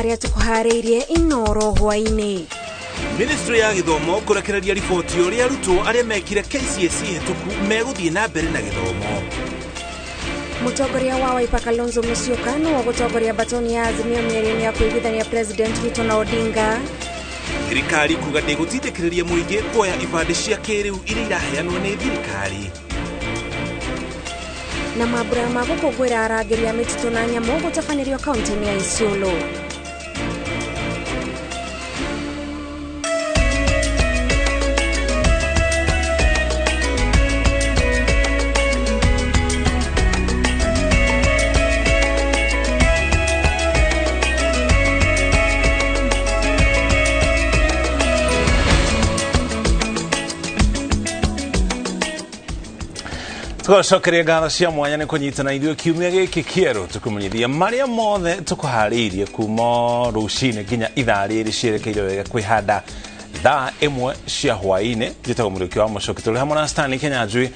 Marĩa tũkũharĩirie Inoro hwaĩ-inĩ. Ministry ya gĩthomo kũrekereria riboti ũrĩa arutwo arĩa mekire KCSE hĩtũku megũthiĩ na mbere na gĩthomo. Mũtongoria wa Wiper Kalonzo Musyoka nĩwe ũgũtongoria batoni ya Azimio mĩario-inĩ ya kũiguithania President Ruto na Odinga. Thirikari kuga ndĩgũtindĩkĩrĩria mũingĩ kuoya ibandĩ cia kĩrĩu iria iraheanwo nĩ thirikari. Na mambura ma gũkũngũĩra arangĩri a mĩtitũ na nyamũ gũtabanĩrio kaunti-inĩ ya Isiolo. Tũgacokeria ngatho cia mwanya nĩ kũnyitana ithuĩ kiumia gĩkĩ kĩerũ tũkũmenyithia marĩa mothe tũkũharĩirie kuma rũcinĩ nginya ithaa rĩrĩ cierekeire wega kwĩhanda thaa 1 cia hwaĩ-inĩ. Njĩtagwo Mũrĩki wa Mũcoki, tũrĩ hamwe na Stanley Kenyanjui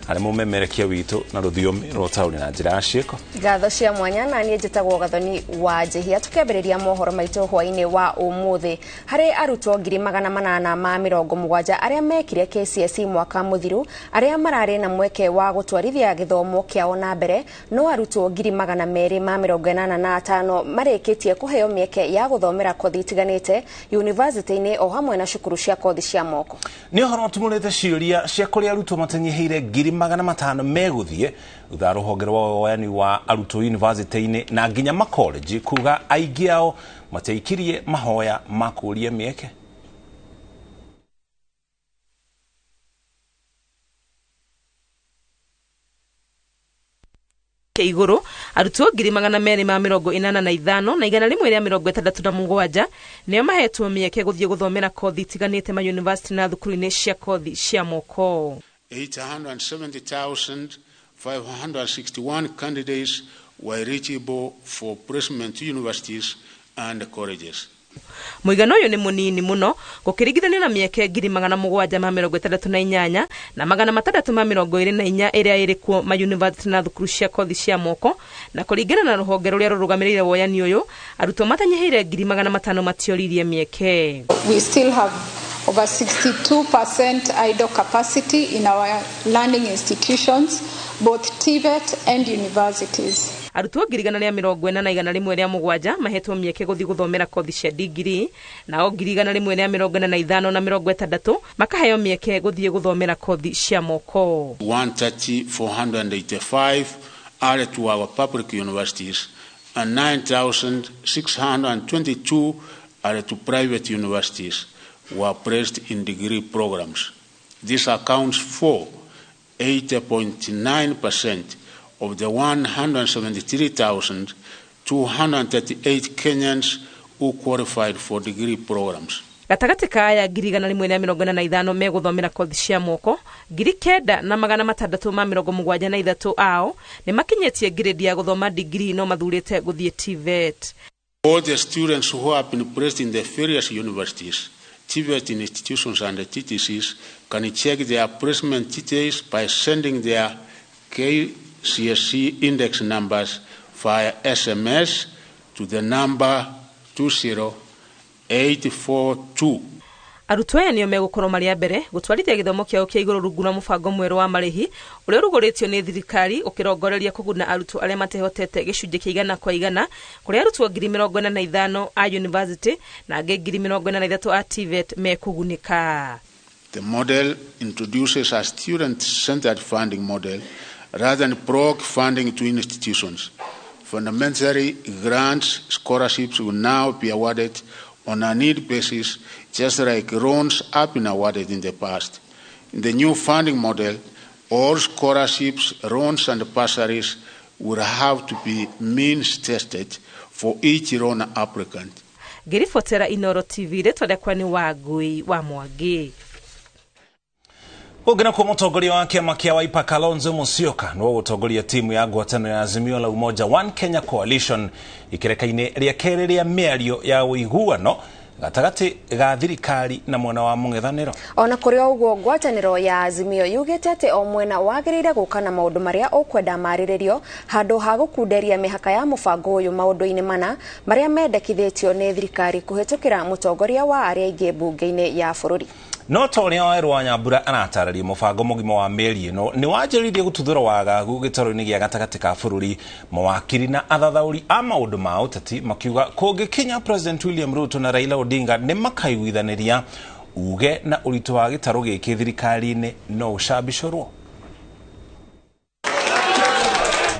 arĩ mũmemerekia witũ na rũthiomi rwa taũni na njĩra ya ciĩko. Ngatho cia mwanya na niĩ njĩtagwo Gathoni wa Njihia. Tũkĩambĩrĩria mohoro maitũ hwaĩ-inĩ wa ũmũthĩ harĩ arutwo 870 arĩa mekire KCSE mwaka mũthiru arĩa mararĩ na mweke wa gũtwarithia gĩthomo kĩao na mbere, no arutwo 285 marĩkĩtie kũheo mĩeke ya gũthomera kothi itiganĩte yunivasĩtĩ-inĩ o hamwe na cukuru cia kothi cia moko. Nĩ ũhoro ũtumũrĩte ciũria cia kũrĩa arutwo matanyihĩire 500,000 megũthiĩ thutha rũhonge rwa woyani wa arutwo yunivasĩtĩ-inĩ na nginya makoleji kuga aingĩ ao matiaikirie mahoya ma kũũria mĩeke. Igũrũ arutwo 285 na 167 nĩo mahetwo mĩeke gũthiĩ gũthomera kothi itiganĩte ma university na thukuru-inĩ cia kothi cia moko. 870,561 candidates were eligible for placement to universities and colleges. Mũigana ũyũ nĩ mũnini mũno gũkĩringithanio na mĩeke 768 na 624 ĩrĩa ĩrĩ kuo ma university na thukuru cia kothi cia moko. Na kũringana na rũhonge rũrĩa rũrũgamĩrĩire woyani ũyũ, arutwo matanyihĩire 500,000 matioririe mĩeke. We still have over 62% idle capacity in our learning institutions, both TVET and universities. Arutwo 140,107 mahetwo mĩeke gũthiĩ gũthomera kothi cia digiri, nao 145 na 60 makaheo mĩeke gũthiĩ gũthomera kothi cia moko. 130,485 are to our public universities and 9,622 are to private universities were placed in degree programs. This accounts for 80.9% of the 173,238 Kenyans who qualified for degree programs. Gatagatĩ ka aya 145 megũthomera kothi cia moko, 9,673 ao nĩ makinyĩtie grade ya gũthoma degree no mathurĩte gũthiĩ TVET. All the students who have been placed in the various universities, TVET institutions and the TTCs can check their placement details by sending their KCSE index numbers via SMS to the number 20842. Arutwo aya nĩo megũkorwo marĩ a mbere gũtwarithia gĩthomo kĩao kĩa igũrũ rungu rwa mũbango mwerũ wa marĩhi ũrĩa ũrugũrĩtio nĩ thirikari ũkĩrongoreria kũguna arutwo arĩa matehotete gĩcunjĩ kĩa 100% kũrĩa arutwo 45,000 a university na angĩ 43,000 a TVET mekũgunĩka. The model introduces a student-centered funding model rather than block funding to institutions. Fundamentally, grants, scholarships will now be awarded on a need basis, just like loans have been awarded in the past. In the new funding model, all scholarships, loans, and bursaries will have to be means tested for each loan applicant. Ngĩribotera Inoro TV, rĩtwa rĩakwa nĩ Wangui wa Mwangi. Ũngĩ nakuo mũtongoria wa kĩama kĩa Wiper Kalonzo Musyoka nĩwe ũgũtongoria timu ya ngwatanĩro ya Azimio la Umoja One Kenya Coalition ikereka-inĩ rĩa kerĩ rĩa mĩario ya ũiguano gatagatĩ ga thirikari na mwena wa mũng'ethanĩro. Ona kũrĩ o ũguo, ngwatanĩro ya Azimio yugĩte atĩ o mwena wagĩrĩire gũka na maũndũ marĩa ũkwenda marĩrĩrio handũ ha gũkunderia mĩhaka ya mũbango ũyũ maũndũ-inĩ mana marĩa mendekithĩtio nĩ thirikari kũhĩtũkĩra mũtongoria wa arĩa aingĩ mbunge-inĩ ya bũrũri. No ta ũrĩa Waweru wa Nyambura aratarĩria, mũbango mũgima wa mĩeri ĩno nĩ wanjĩrĩirie gũtuthũra wagagu gĩtarũ-inĩ gĩa gatagatĩ ka bũrũri, mawakiri na athathaũri a maũndũ ma ũteti makiuga kũngĩkinya President William Ruto na Raila Odinga nĩ makaiguithanĩria, uge na ũritũ wa gĩtarũ gĩkĩ thirikari-inĩ no ũcambicũrwo.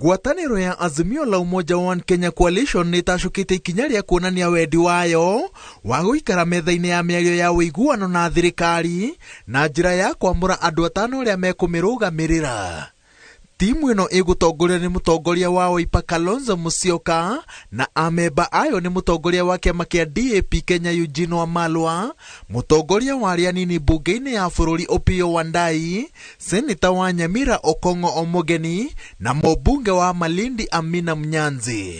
Ngwatanĩro ya Azimio la Umoja One Kenya Coalition nĩ ĩtacũkĩte ikinya rĩa kuonania wendi wayo wa gũikara metha-inĩ ya mĩario ya ũiguano na thirikari na njĩra ya kwamũra andũ atano arĩa mekũmĩrũgamĩrĩra. Timu ĩno ĩgũtongorio nĩ mũtongoria wa Wiper Kalonzo Musyoka na amemba ayo nĩ mũtongoria wa kĩama kĩa DAP Kenya Eugene Wamalwa, mũtongoria wa arĩa anini mbunge-inĩ ya bũrũri Opiyo Wandayi, seneta wa Nyamira Okong'o Omogeni na mũmbunge wa Malindi Amina Mnyanzi.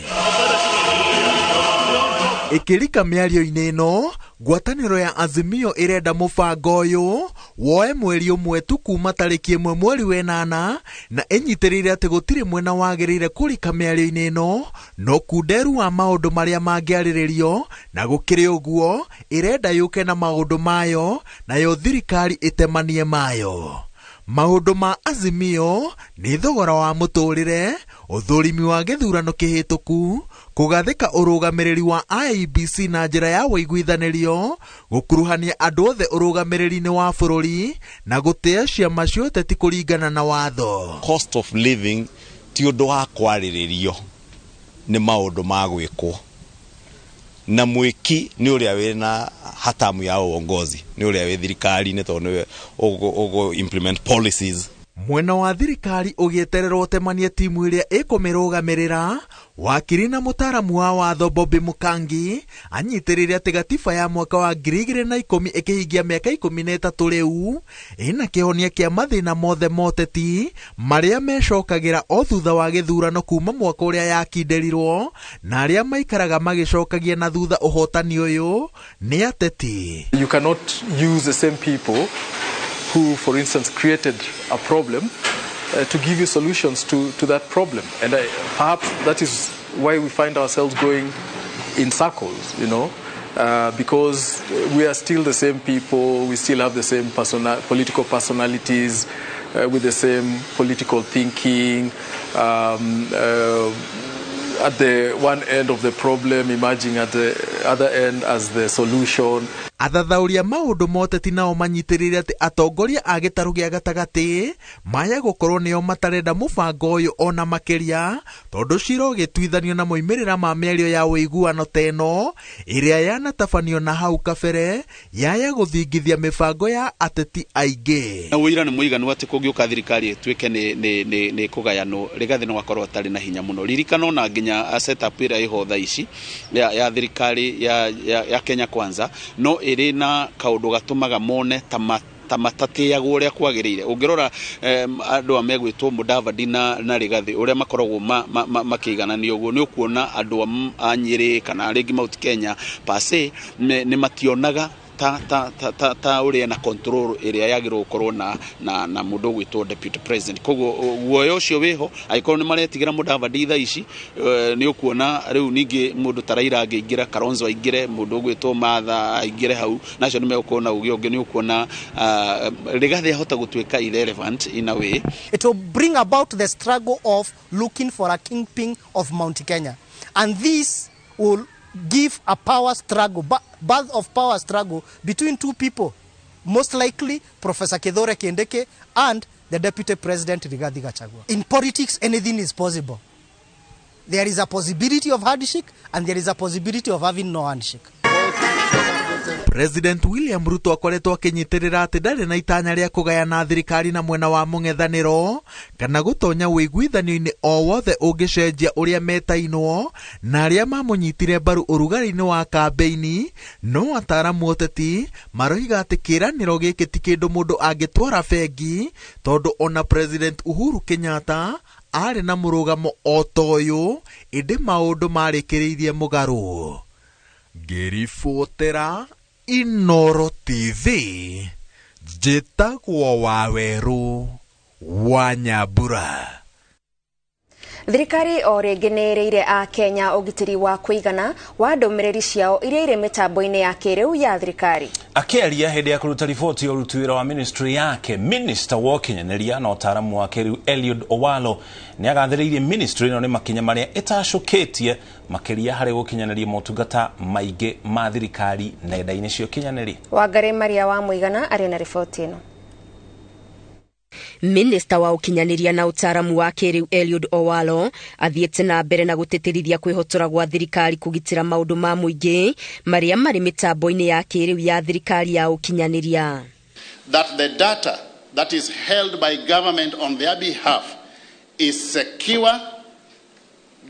Ĩkĩrika mĩario-inĩ ĩno, ngwatanĩro ya Azimio ĩrenda mũbango ũyũ woe mweri ũmwe tu kuma tarĩki 1 mweri wa 8 na ĩnyitĩrĩire atĩ gũtirĩ mwena wagĩrĩire kũrika mĩario-inĩ ĩno no kunderu wa maũndũ marĩa mangĩarĩrĩrio, na gũkĩrĩ ũguo ĩrenda yũke na maũndũ mayo nayo thirikari ĩtemanie mayo. Maũndũ ma Azimio nĩ thogora wa mũtũrĩre, ũthũrimi wa gĩthurano kĩhĩtũku, kũgathĩka ũrũgamĩrĩri wa IEBC na njĩra ya ũiguithanĩrio, gũkuruhania andũ othe ũrũgamĩrĩri-inĩ wa bũrũri na gũtĩa ciama cia ũteti kũringana na watho. Cost of living ti ũndũ wa kwarĩrĩrio, nĩ maũndũ ma gwĩkwo, na mwĩki nĩ ũrĩa wĩna hatamu ya uongozi, nĩ ũrĩa wĩ thirikari-inĩ tondũ nĩwe ũgũ implement policies. Mwena wa thirikari ũgĩetererwo ũtemanie timu ĩrĩa ĩkũmĩrũgamĩrĩra, wakiri na mũtaaramu wa watho Bobby Mukangi anyitĩrĩire atĩ gatiba ya mwaka wa 2010 ĩkĩhingia mĩaka 13 rĩu ĩna kĩhonia kĩa mathĩna mothe moteti marĩa mecokagĩra o thutha wa gĩthurano kuma mwaka ũrĩa yakindĩrirwo, na arĩa maikaraga magĩcokagia na thutha ũhotani ũyũ nĩ ateti. You cannot use the same people who, for instance, created a problem to give you solutions to that problem. And perhaps that is why we find ourselves going in circles, you know, because we are still the same people, we still have the same political personalities, with the same political thinking, at the one end of the problem emerging at the other end as the solution. Athathaũri a maũndũ ma ũteti nao manyitĩrĩire atĩ atongoria a gĩtarũ gĩa gatagatĩ maya gũkorwo nĩo matarenda mũbango ũyũ ona makĩria, tondũ cira ũgĩtuithanio na moimĩrĩra ma mĩario ya ũiguano ta ĩno ĩrĩa yanatabanio na hau kabere yaya gũthingithia mĩbango ya ateti aingĩ. Na ũira nĩ mũiganu atĩ kũngĩũka thirikari ĩtuĩke nĩ kũgayanwo, Rigathĩ no akorwo atarĩ na hinya mũno. Ririkana ona nginya setup ĩrĩa ĩho thaa ici ya thirikari ya Kenya Kwanza no ĩrĩ na kaũndũ gatũmaga mone ta matatĩagwo ũrĩa kwagĩrĩire. Ũngĩrora andũ a megwĩtwo Mudavadi na Rigathĩ ũrĩa makoragwo makĩigananio ũguo, nĩ ũkuona andũ a Nyĩrĩ kana rĩngĩ Mount Kenya per se nĩ mationaga ta ũrĩa na control ĩrĩa yagĩrĩirwo gũkorwo na mũndũ ũgwĩtwo deputy president. Koguo guoya ũcio wĩho, angĩkorwo nĩ maretigĩra Mudavadi thaa ici, nĩ ũkuona rĩu ningĩ mũndũ ta Raila angĩingĩra, Kalonzo aingĩre, mũndũ ũgwĩtwo Martha aingĩre hau, nacio nĩ megũkorwo na uge ũngĩ. Nĩ ũkuona Rigathĩ ahota gũtuĩka irrelevant in a way. It will bring about the struggle of looking for a kingpin of Mount Kenya, and this will give a power struggle, birth of power struggle between two people, most likely Professor Kithure Kindiki and the Deputy President Rigathi Gachagua. In politics, anything is possible. There is a possibility of handshake and there is a possibility of having no handshake. President William Ruto akoretwo akĩnyitĩrĩra atĩ ndarĩ na itanya rĩa kũgayana thirikari na mwena wa mũng'ethanĩro kana gũtonya ũiguithanio-inĩ o wothe ũngĩcenjia ũrĩa metainwo na arĩa mamũnyitire mbaru ũrugarĩ-inĩ wa kambĩini. No ataaramu ũteti maroiga atĩ kĩĩranĩro gĩkĩ ti kĩndũ mũndũ angĩtwara bengi, tondũ ona President Uhuru Kenyatta arĩ na mũrũgamo o ta ũyũ, ĩndĩ maũndũ marĩkĩrĩirie mũgarũ. Ngĩribotera Inoro TV, njĩtagwo Wawerũ wa Nyambura. Thirikari o rĩngĩ nĩ ĩrĩire a Kenya ũgitĩri wa kũigana wa ndũmĩrĩri ciao iria irĩ mĩtambo-inĩ ya kĩrĩu ya thirikari. Akĩaria hĩndĩ ya kũruta riboti ya ũruti wĩra wa ministry yake, minister wa ũkinyanĩria na ũtaaramu wa kĩrĩu Eliud Owalo nĩ agathĩrĩirie ministry ĩno nĩ makinya marĩa ĩtacũkĩtie makĩria harĩ gũkinyanĩria motungata maingĩ ma thirikari nenda-inĩ cia ũkinyanĩria. Wangarĩ Maria wa Mũigana arĩ na riboti ĩno. Minista wa ũkinyanĩria na ũtaaramu wa kĩrĩu Eliud Owalo athiĩte na mbere na gũtĩtĩrithia kwĩhotora gwa thirikari kũgitĩra maũndũ ma mũingĩ marĩa marĩ mĩtambo-inĩ ya kĩrĩu ya thirikari ya ũkinyanĩria. That the data that is held by government on their behalf is secure,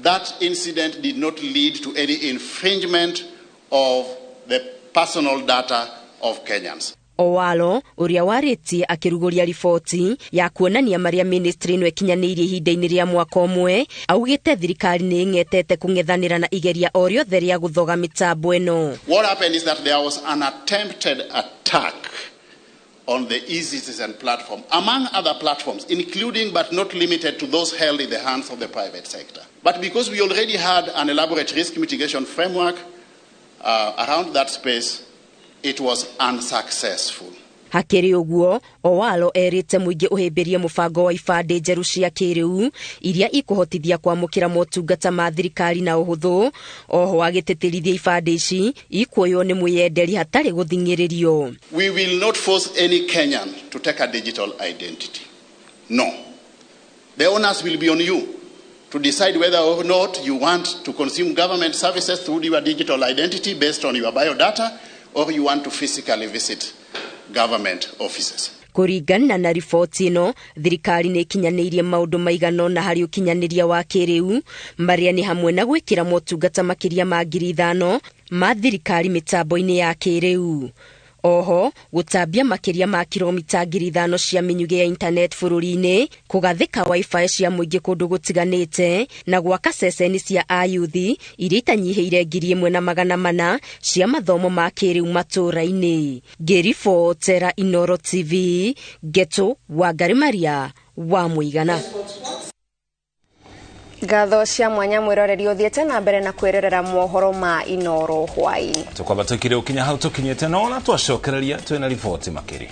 that incident did not lead to any infringement of the personal data of Kenyans. Owalo ũrĩa warĩtie akĩrugũria riboti ya kuonania marĩa ministry ĩno ĩkinyanĩirie ihinda-inĩ rĩa mwaka ũmwe augĩte thirikari nĩ ĩng'etete kũng'ethanĩra na igeria o rĩothe rĩa gũthoga mĩtambo ĩno. What happened is that there was an attempted attack on the eCitizen platform, among other platforms, including but not limited to those held in the hands of the private sector. But because we already had an elaborate risk mitigation framework around that space, it was unsuccessful. Hakĩrĩ ũguo, Owalo erĩte mũingĩ ũhĩmbĩrie mũbango wa ibandĩ njerũ cia kĩrĩu iria ikũhotithia kwamũkĩra motungata ma thirikari na ũhũthũ, oho agĩtĩtĩrithia ibandĩ ici ikuoywo nĩ mwĩyenderi hatarĩ gũthing'ĩrĩrio. We will not force any Kenyan to take a digital identity. No. The onus will be on you to decide whether or not you want to consume government services through your digital identity based on your biodata, or you want to physically visit government offices. Kũringana na riboti ĩno, thirikari nĩ ĩkinyanĩirie maũndũ maigana ũna harĩ ũkinyanĩria wa kĩrĩu marĩa nĩ hamwe na gwĩkĩra motungata makĩria ma 5,000 ma thirikari mĩtambo-inĩ ya kĩrĩu. Oho gũtambia makĩria ma kilomita 5,000 cia mĩnyugĩ ya internet bũrũri-inĩ, kũgathĩka wifi cia mũingĩ kũndũ gũtiganĩte, na gwaka ceceni cia ayuthi iria itanyihĩire 1,400 cia mathomo ma kĩrĩu matũũra-inĩ. Ngĩribotera Inoro TV, Geto Wangarĩ Maria wa Mũigana. Ngatho cia mwanya mwĩroreri ũthiĩte na mbere na kwĩrorera mohoro ma Inoro hwaĩ-inĩ. Tũkwamba tũkire ũkinya hau tũkinyĩte na ona twacokereria twĩna riboti makĩria.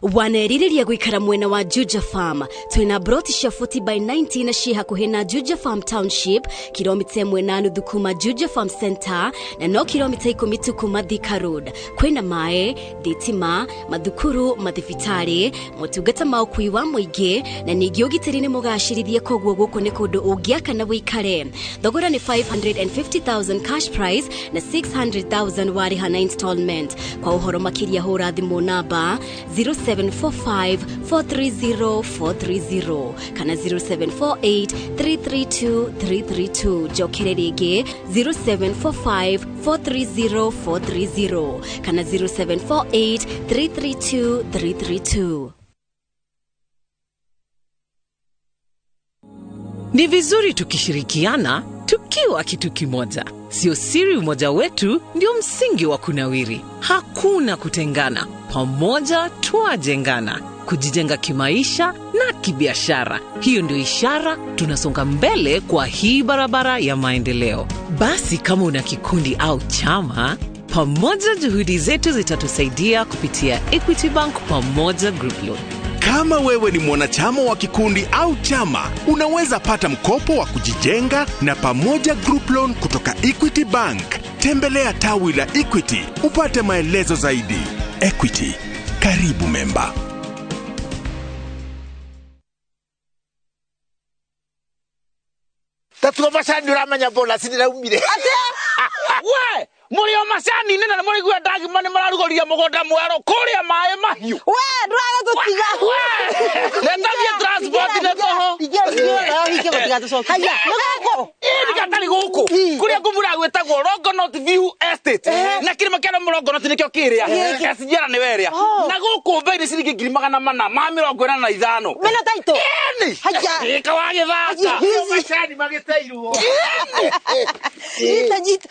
Wanerirĩria gũikara mwena wa Juja Farm. Twĩna broti cia 40 by 90 na ciĩ hakuhĩ na Juja Farm Township, kilomita 1.5 kuma Juja Farm Center na no kilomita 10 tu kuma Thika Road. Kwĩna maĩ, thitima, mathukuru, mathibitarĩ, motungata ma ũkui wa mũingĩ na ningĩ ũgitĩri nĩ mũgacĩrithie, koguo gũkũ nĩ kũndũ ũngĩaka na wĩikare. Thogora nĩ 550,000 cash price na 600,000 warĩha na installment. Kwa ũhoro makĩria hũra thimũ namba 0745 430 430 kana 0748 332 332. Njokere rĩngĩ 0745 430 430 kana 0748 332 332. Ni vizuri tukishirikiana tukiwa kitu kimoja. Sio siri umoja wetu ndio msingi wa kunawiri. Hakuna kutengana. Pamoja twajengana. Kujijenga kimaisha na kibiashara. Hiyo ndio ishara tunasonga mbele kwa hii barabara ya maendeleo. Basi kama una kikundi au chama, pamoja juhudi zetu zitatusaidia kupitia Equity Bank Pamoja Group Loan. Kama wewe ni mwanachama wa kikundi au chama, unaweza pata mkopo wa kujijenga na Pamoja Group Loan kutoka Equity Bank. Tembelea tawi la Equity upate maelezo zaidi. Equity, karibu memba. Tatuo macani uramenya bonus ndiraumire. We, muri o macani nina muri gwa ndagima ni mararugoria mugunda mwero kuria mai mahiu. We, nduraga tutiga. We, leta thie transport ne toho. Igia igia na hike matiga tucokie. Haya, niguko. Ĩĩ gatari gũkũ kũrĩa ngũmura gwĩtagwo Longonot View Estate na kĩrĩma kĩa Longonot nĩkĩo kĩrĩa SGR nĩ werĩa na gũkũ mbei nĩ ciringi 485. Mena taito. Ĩni. Haya. Ĩka wa gĩthaka. Macani magĩteirwo. Nyita nyita.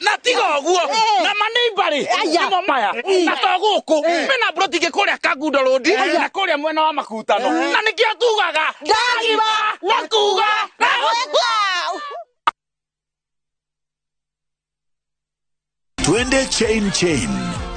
Na tiga ũguo na maneimbari nĩmo maya na to gũkũ mena broti ingĩ kũrĩa Kangundo Road na kũrĩa mwena wa Makutano na nĩkĩo tugaga ndagima na kuga na Twende chain chain.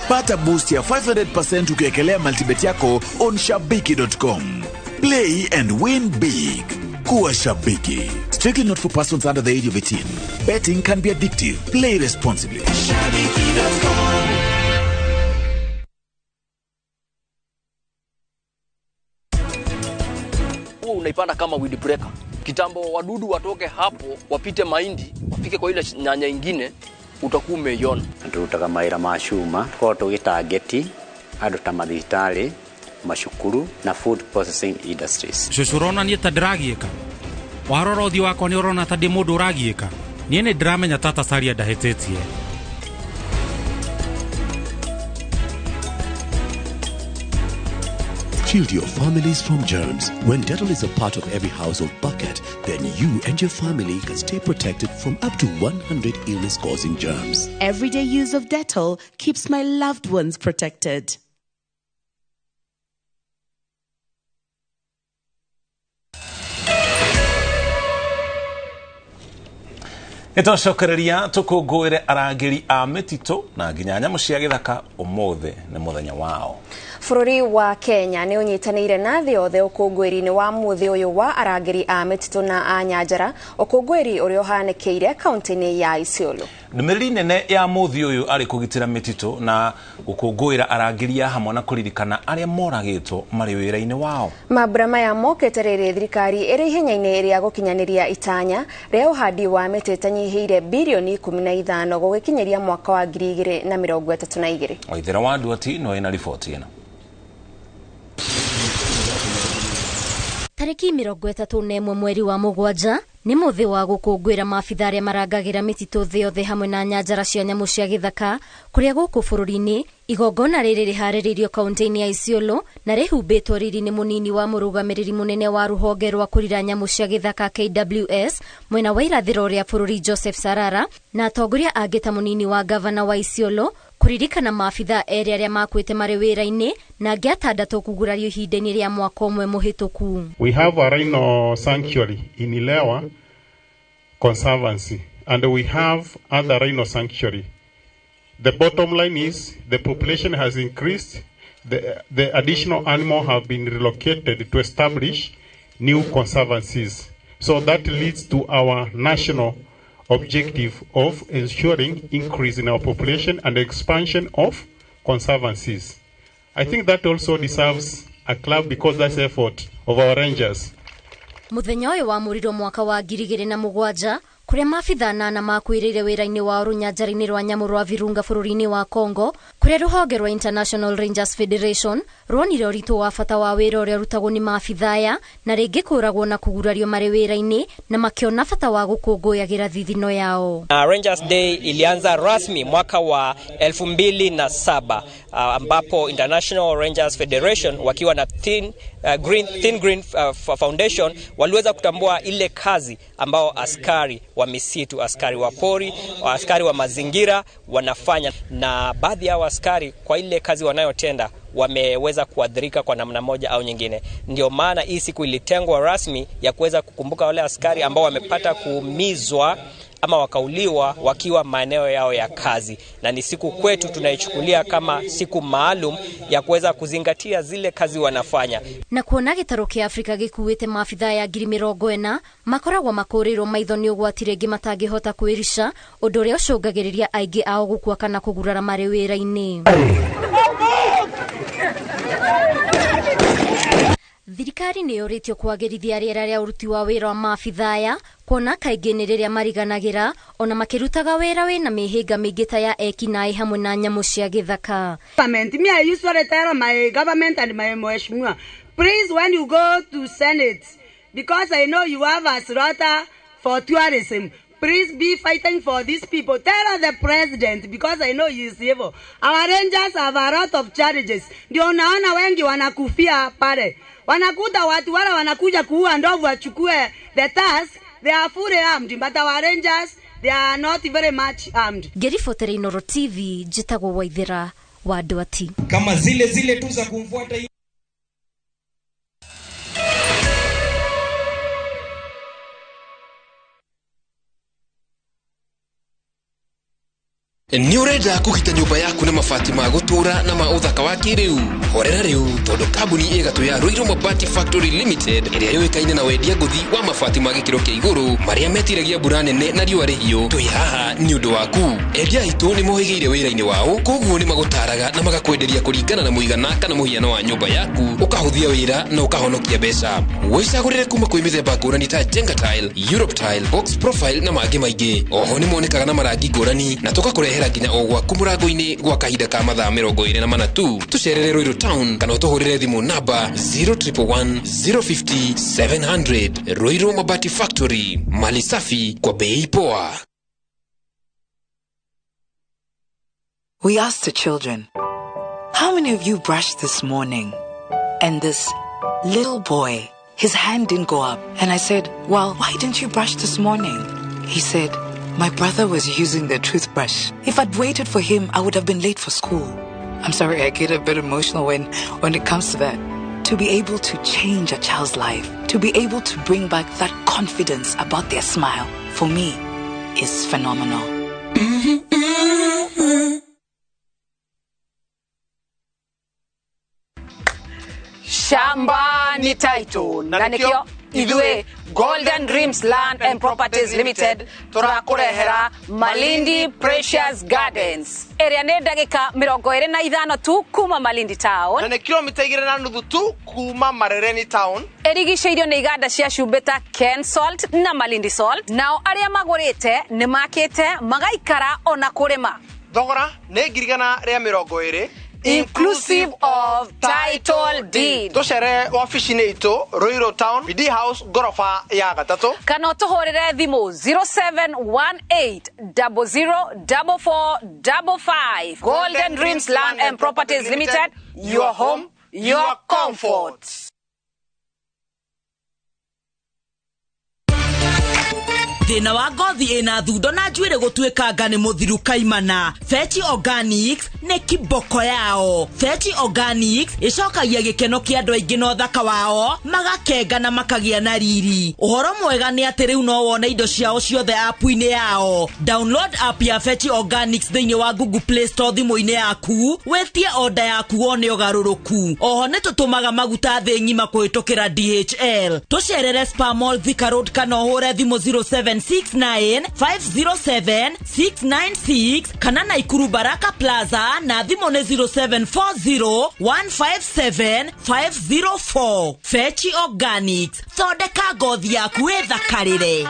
Pata boost ya 500% ukiwekelea multibet yako on shabiki.com. Play and win big. Kuwa shabiki. Strictly not for persons under the age of 18. Betting can be addictive. Play responsibly. Shabiki.com. Unaipanda kama weed breaker. Kitambo wadudu watoke hapo, wapite mahindi, wafike kwa ile nyanya ingine, utakuwa umeiona. Turutaga mawĩra ma cuma, tukoragwo tũgĩtangeti andũ ta mathibitarĩ, macukuru na food processing industries. Cũcũ ũrona niĩ ta ndĩragiĩka? Warora ũthiũ wakwa nĩ ũrona ta ndĩ mũndũ ũragiĩka? Niĩ nĩ ndĩramenya tata Saria ndahĩtĩtie. Shield your families from germs. When Dettol is a part of every household bucket, then you and your family can stay protected from up to 100 illness-causing germs. Everyday use of Dettol keeps my loved ones protected. Nĩtwacokereria tũkũngũĩre arangĩri a mĩtitũ na nginya nyamũ cia gĩthaka ũmũthĩ nĩ mũthenya wao. Bũrũri wa Kenya nĩ ũnyitanĩire na thĩ yothe ũkũngũĩri-inĩ wa mũthĩ ũyũ wa arangĩri a mĩtitũ na a nyanjara, ũkũngũĩri ũrĩa ũhanĩkĩire kaunti-inĩ ya Isiolo. Ndũmĩrĩri nene ya mũthĩ ũyũ arĩ kũgitĩra mĩtitũ na gũkũngũĩra arangĩri a hamwe na kũririkana arĩa moragĩtwo marĩ wĩra-inĩ wao. Mambura maya mokĩte rĩrĩ thirikari ĩrĩ ihenya-inĩ rĩa gũkinyanĩria itanya rĩa ũhandi wa mĩtĩ ĩtanyihĩire birioni 15 gũgĩkinyĩria mwaka wa 2032. Waithera wa Nduati no ĩna riboti ĩno. Tarĩki 31 mweri wa mũgwanja nĩ mũthĩ wa gũkũngũĩra maabitha arĩa marangagĩra mĩtitũ thĩ yothe hamwe na nyanjara cia nyamũ cia gĩthaka kũrĩa gũkũ bũrũri-inĩ. Igongona rĩrĩ rĩharĩrĩirio kaunti-inĩ ya Isiolo na rĩhumbĩtwo riri-inĩ mũnini wa mũrũgamĩrĩri mũnene wa rũhonge rwa kũrira nyamũ cia gĩthaka KWS mwena wa irathĩro rĩa bũrũri Joseph Sarara na atongoria angĩ ta mũnini wa gavana wa Isiolo kũririkana maabitha erĩ arĩa makuĩte marĩ wĩra-inĩ na angĩ atandatũ kugurario ihinda-inĩ rĩa mwaka ũmwe mũhĩtũku. We have a rhino sanctuary in Ilewa Conservancy and we have other rhino sanctuary. The bottom line is the population has increased, the additional animal have been relocated to establish new conservancies. So that leads to our national objective of ensuring increase in our population and expansion of conservancies. I think that also deserves a clap because that's effort of our rangers. Mũthenya ũyũ wamũrirwo mwaka wa 2007 kũrĩa maabitha anana makuĩrĩire wĩra-inĩ wao rũnyanjara-inĩ rwa nyamũ rwa Virunga bũrũri-inĩ wa Congo kũrĩa rũhonge rwa International Rangers Federation ruonire ũritũ wa bata wa wĩra ũrĩa ũrutagwo nĩ maabitha aya na rĩngĩ kũragwo na kũgurario marĩ wĩra-inĩ na makĩona bata wa gũkũngũyagĩra thithino yao. Rangers Day ilianza rasmi mwaka wa 2007 ambapo International Rangers Federation wakiwa na Thin Green Foundation waliweza kutambua ile kazi ambao askari wa misitu, askari wa pori, askari wa mazingira wanafanya, na baadhi ya askari kwa ile kazi wanayotenda wameweza kuadhirika kwa namna moja au nyingine. Ndio maana hii siku ilitengwa rasmi ya kuweza kukumbuka wale askari ambao wamepata kuumizwa ama wakauliwa wakiwa maeneo yao ya kazi, na ni siku kwetu tunaichukulia kama siku maalum ya kuweza kuzingatia zile kazi wanafanya. Na kuona gĩtarũ kĩa Afrika gĩkuĩte maabitha ya 40,000 makoragwo makũrĩirwo maitho nĩ ũgwati rĩngĩ matangĩhota kwĩrica, ũndũ ũrĩa ũcũngagĩrĩria aingĩ ao gũkua kana kũgurara marĩ wĩra-inĩ. Thirikari nĩ yũrĩtio kwagĩrithia rĩera rĩa ũruti wa wĩra wa maabitha aya kuona kaingĩ nĩ rĩrĩa mariganagĩra ona makĩrutaga wĩra wĩna mĩhĩnga mĩingĩ ta ya ekinaĩ hamwe na nyamũ cia gĩthaka. Me, I used to tell my government and my mheshimiwa, please when you go to Senate, because I know you have a slaughter for tourism, Please be fighting for these people. Tell the president, because I know he is evil. Our rangers have a lot of challenges. Ndio unaona wengi wanakufia pale. Wanakuta watu wala wanakuja kuua ndovu wachukue the task. They are fully armed, but our rangers, they are not very much armed. Ngĩribotera Inooro TV, njĩtagwo Waithera wa Ndwati. Kama zile zile tu za kumfuata. Nĩ ũrenda kũgita nyũmba yaku na mabati ma gũtũũra na ma ũthaka wa kĩrĩu? Horera rĩu, tondũ kambuni ĩgatũ ya Ruiru Mabati Factory Limited ĩrĩa yũĩkaine na wendia ngũthi wa mabati ma gĩkĩro kĩa igũrũ marĩa metiragia mbura nene na riũa rĩhiũ, twĩ haha nĩ ũndũ waku. Endia aitũ nĩ mohĩgĩire wĩra-inĩ wao, koguo nĩ magũtaraga na magakwenderia kũringana na mũigana kana mũhiano wa nyũmba yaku, ũkahũthia wĩra na ũkahonokia mbeca. Wĩcagũrĩre kuma kwĩ mĩthemba ngũrani ta Jenga Tile, Europe Tile, Box Profile na mangĩ maingĩ. Oho nĩ monekaga na marangi ngũrani na tũgakũrehera nginya o gwaku mũrango-inĩ gwa kahinda ka mathaa 24 tu. Tũcerere Ruiru Town kana ũtũhũrĩre thimũ namba 0111 050 700. Ruiru Mabati Factory, mali safi kwa bei poa. We asked the children, how many of you brushed this morning? And this little boy, his hand didn't go up. And I said, well, why didn't you brush this morning? He said, my brother was using the toothbrush. If I'd waited for him, I would have been late for school. I'm sorry, I get a bit emotional when it comes to that. To be able to change a child's life, to be able to bring back that confidence about their smile, for me, is phenomenal. Shamba ni title. Na nikio ithuĩ Golden Dreams Land and Properties Limited tũrakũrehera Malindi Precious Gardens ĩrĩa nĩ ndagĩka 25 tu kuma Malindi Town na nĩ kilomita 2.5 tu kuma Marereni Town. Ĩrigicĩirio nĩ iganda cia cumbĩ ta Ken Salt na Malindi Salt. Nao arĩa magũrĩte nĩ makĩte magaikara ona kũrĩma. Thogora nĩ 120,000 inclusive of title deed. Tucere wabici-inĩ itũ Ruiru Town, BD House, ngoroba ya gatatũ, kana ũtũhũrĩre thimũ 0718 004455. Golden Dreams Land and Properties Limited, your home, your comfort. Thĩna wa ngothi ĩna thundo na njuĩrĩ gũtuĩkanga nĩ mũthiru kaimana. Fetch Organics nĩ kiboko yao. Fetch Organics ĩcokagia gĩkeno kĩa andũ aingĩ na ũthaka wao, magakenga na makagĩa na riri. Ũhoro mwega nĩ atĩ rĩu no wone indo ciao ciothe app-inĩ yao. Download app ya Fetch Organics thĩinĩ wa Google Play Store thimũ-inĩ yaku, wĩtie order yaku wone ũgarũrũku. Oho nĩ tũtũmaga maguta thĩ ng'ima kũhĩtũkĩra DHL. Tũcerere Spa Mall Thika Road kana ũhũre thimũ 07 69 507 696 kana Naikuru Baraka Plaza na thimũ nĩ 0740 157 504. Fetch Organics, thondeka ngothi yaku ĩthakarĩre.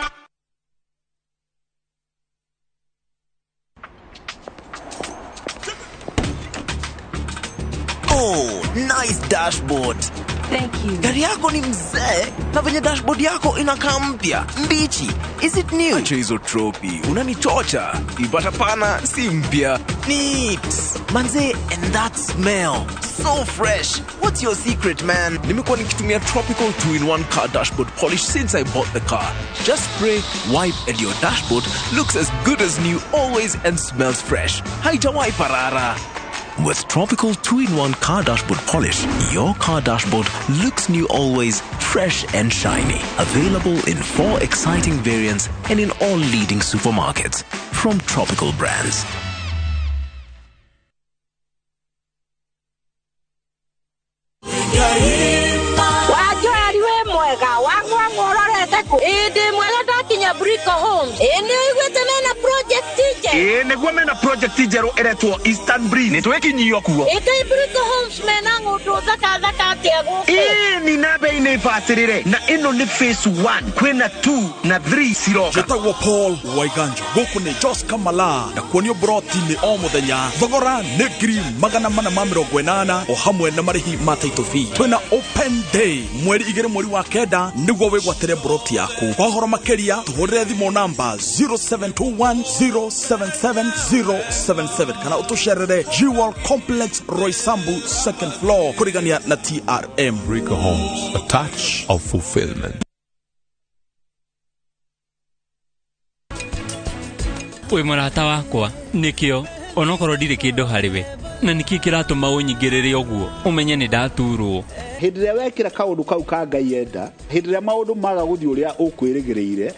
Oh, nice dashboard. Thank you. Gari yako ni mzee na venye dashboard yako inakaa mpya, mbichi. Is it new? Acha hizo tropi, unanichocha. Ipata pana si mpya. Neat. Manze, and that smell. So fresh. What's your secret, man? Nimekuwa nikitumia Tropical 2-in-1 car dashboard polish since I bought the car. Just spray, wipe and your dashboard looks as good as new always and smells fresh. Haijawai parara. With Tropical 2-in-1 car dashboard polish, your car dashboard looks new always, fresh and shiny. Available in 4 exciting variants and in all leading supermarkets. From Tropical Brands. Nĩguo mena project njerũ ĩretwo Eastern Breeze. Nĩ twĩkinyio kuo. Ĩkai Brico Homes mena ng'ũndũ thaka thaka atĩa gũkũ? Ĩĩ ni na bei Bei nĩ bacĩrĩre na ĩno nĩ phase 1 kwĩna 2 na 3 ciroka. Njĩtagwo Paul Waiganjo, gũkũ nĩ Jos Kamala, na kuonio broti nĩ o mũthenya. Thogora nĩ 480,000 o hamwe na marĩhi ma title fee. Twĩna open day mweri 2 mweri wa 9 nĩguo wĩgwatĩre broti yaku. Kwa ũhoro makĩria tũhũrĩre thimũ namba 0721077077 kana ũtũcerere Jewel Complex Roysambu second floor kũrigania na TRM. Rico Homes, a touch of fulfillment. Wĩ mũrata wakwa nĩkĩo onokorwo ndirĩ kĩndũ harĩ we, na nĩkĩ kĩratũma ũnyingĩrĩre ũguo ũmenye nĩ ndaturwo. Hĩndĩ ĩrĩa wekĩra kaũndũ kau ka Ngai enda, hĩndĩ ĩrĩa maũndũ maga gũthiĩ ũrĩa ũkwĩrĩgĩrĩire,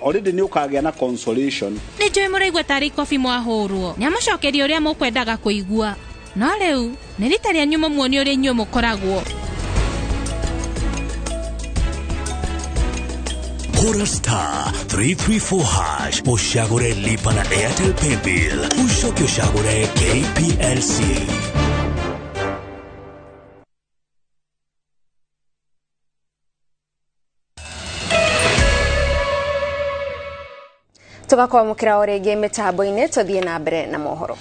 already nĩ ũkagĩa na consolation. Nĩ njũĩ mũraigua tarĩ ikobi mwahũrwo, nĩamũcokeria ũrĩa mũkwendaga kũigua, no rĩu nĩ rita rĩanyu mũmuonie ũrĩa inyuĩ mũkoragwo. Hura star 334 hash ushagure lipa na Airtel Paybill ushoke ushagure KPLC. Tugakwamũkĩra o rĩngĩ mĩtambo-inĩ tũthiĩ na mbere na mohoro.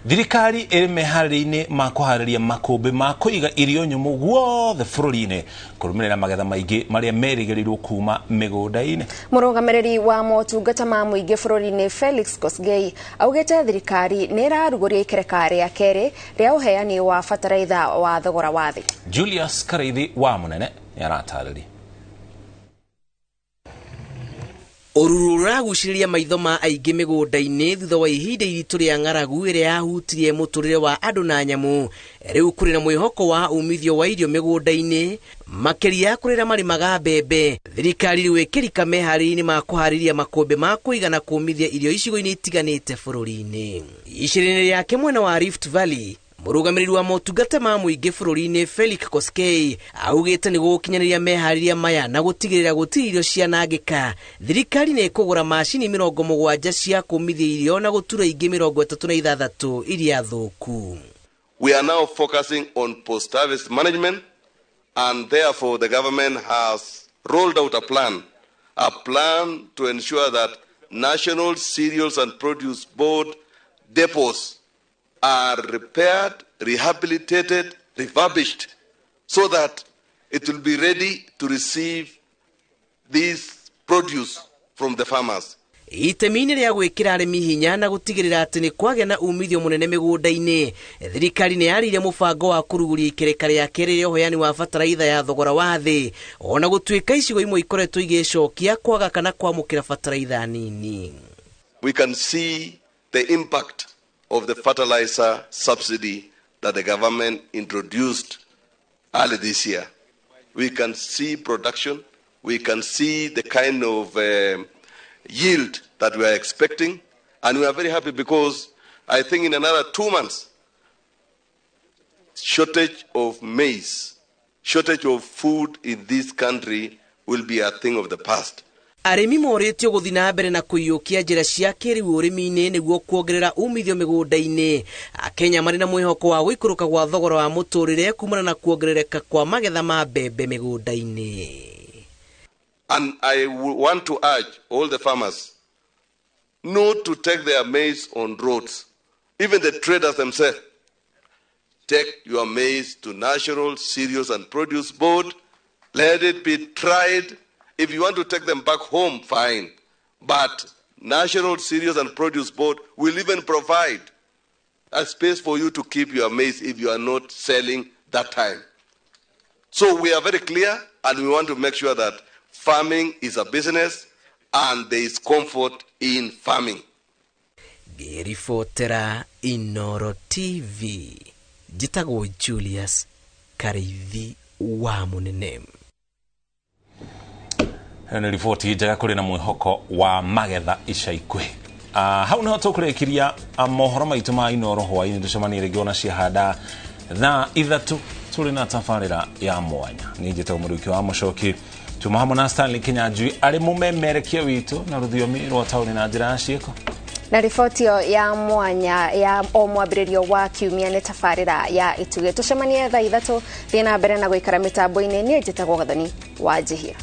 Thirikari ĩrĩ meharĩria-inĩ ma kũharĩria makũmbĩ ma kũiga irio nyũmũ guothe bũrũri-inĩ kũrũmĩrĩra magetha maingĩ marĩa merĩgĩrĩirwo kuma mĩgũnda-inĩ. Mũrũgamĩrĩri wa motungata ma mũingĩ bũrũri-inĩ Felix Kosgei augĩte thirikari nĩ ĩrarugũria ikereka rĩa kerĩ rĩa ũheani wa bataraitha wa thogora wa thĩ. Julius Kareithi wa Mũnene nĩ aratarĩria. Ũruru ũragucĩrĩria maitho ma aingĩ mĩgũnda-inĩ thutha wa ihinda iritũ rĩa ng'aragu ĩrĩa yahutirie mũtũrĩre wa andũ na nyamũ. Rĩu kũrĩ na mwĩhoko wa umithio wa irio mĩgũnda-inĩ, makĩria kũrĩ arĩa marĩmaga mbembe. Thirikari rĩu ĩkĩrika meharĩria-inĩ ma kũharĩria makũmbĩ ma kũiga na kũmithia irio icigo-inĩ itiganĩte bũrũri-inĩ. Icera-inĩ rĩake mwena wa Rift Valley, mũrũgamĩrĩri wa motungata ma mũingĩ bũrũri-inĩ Felix Koskei augĩte nĩ gũkinyanĩria meharĩria maya na gũtigĩrĩra gũtirĩ irio cianangĩka. Thirikari nĩ ĩkũgũra macini 70 cia kũmithia irio na gũtura ingĩ 36 iria thũku. We are now focusing on post-harvest management, and therefore the government has rolled out a plan to ensure that National Cereals and Produce Board depots are repaired, rehabilitated, refurbished, so that it will be ready to receive this produce from the farmers. Itemi-inĩ rĩa gwĩkĩra arĩmi hinya na gũtigĩrĩra atĩ nĩ kwagĩa na umithio mũnene mĩgũnda-inĩ, thirikari nĩ yarĩirie mũbango wa kũrugũria ikereka rĩa kerĩ rĩa ũheani wa bataraitha ya thogora wa thĩ, ona gũtuĩka icigo imwe ikoretwo igĩcokia kwaga kana kwamũkĩra bataraitha nini. We can see the impact of the fertilizer subsidy that the government introduced early this year. We can see production, we can see the kind of yield that we are expecting, and we are very happy because I think in another 2 months, shortage of maize, shortage of food in this country will be a thing of the past. Arĩmi morĩtio gũthiĩ na mbere na kũiyũkia njĩra cia kĩrĩu ũrĩmi-inĩ nĩguo kuongerera umithio mĩgũnda-inĩ. Akenya marĩ na mwĩhoko wa gũikũrũka gwa thogora wa mũtũrĩre kumana na kuongerereka kwa magetha ma mbembe mĩgũnda-inĩ. And I want to urge all the farmers not to take their maize on roads. Even the traders themselves, take your maize to National Cereals and Produce Board. Let it be tried. If you want to take them back home, fine. But National Cereals and Produce Board will even provide a space for you to keep your maize if you are not selling that time. So we are very clear, and we want to make sure that farming is a business and there is comfort in farming. Ngĩribotera Inoro TV, njĩtagwo Julius Kareithi wa Mũnene. Nĩ riboti njega kũrĩ na mwĩhoko wa magetha ica ikuhĩ. Hau nĩho tũkũrĩkĩria mohoro maitũ ma Inoro hwaĩ-inĩ. Tũcemanie rĩngĩ ona ciahanda thaa 3 tũrĩ na tabarĩra ya mwanya. Niĩ njĩtagwo Mũrĩuki wa Mũcoki, tuma hamwe na Stanley Kinyanjui arĩ mũmemerekia witũ na rũthiomi rwa taũni na njĩra ya ciĩko. Na riboti ĩyo ya mwanya ya o mwambĩrĩrio wa kiumia nĩ tabarĩra ya Itugĩ. Tũcemanie thaa 3. Thiĩ na mbere na gũikara mĩtambo-inĩ. Niĩ njĩtagwo Gathoni wa Njihia.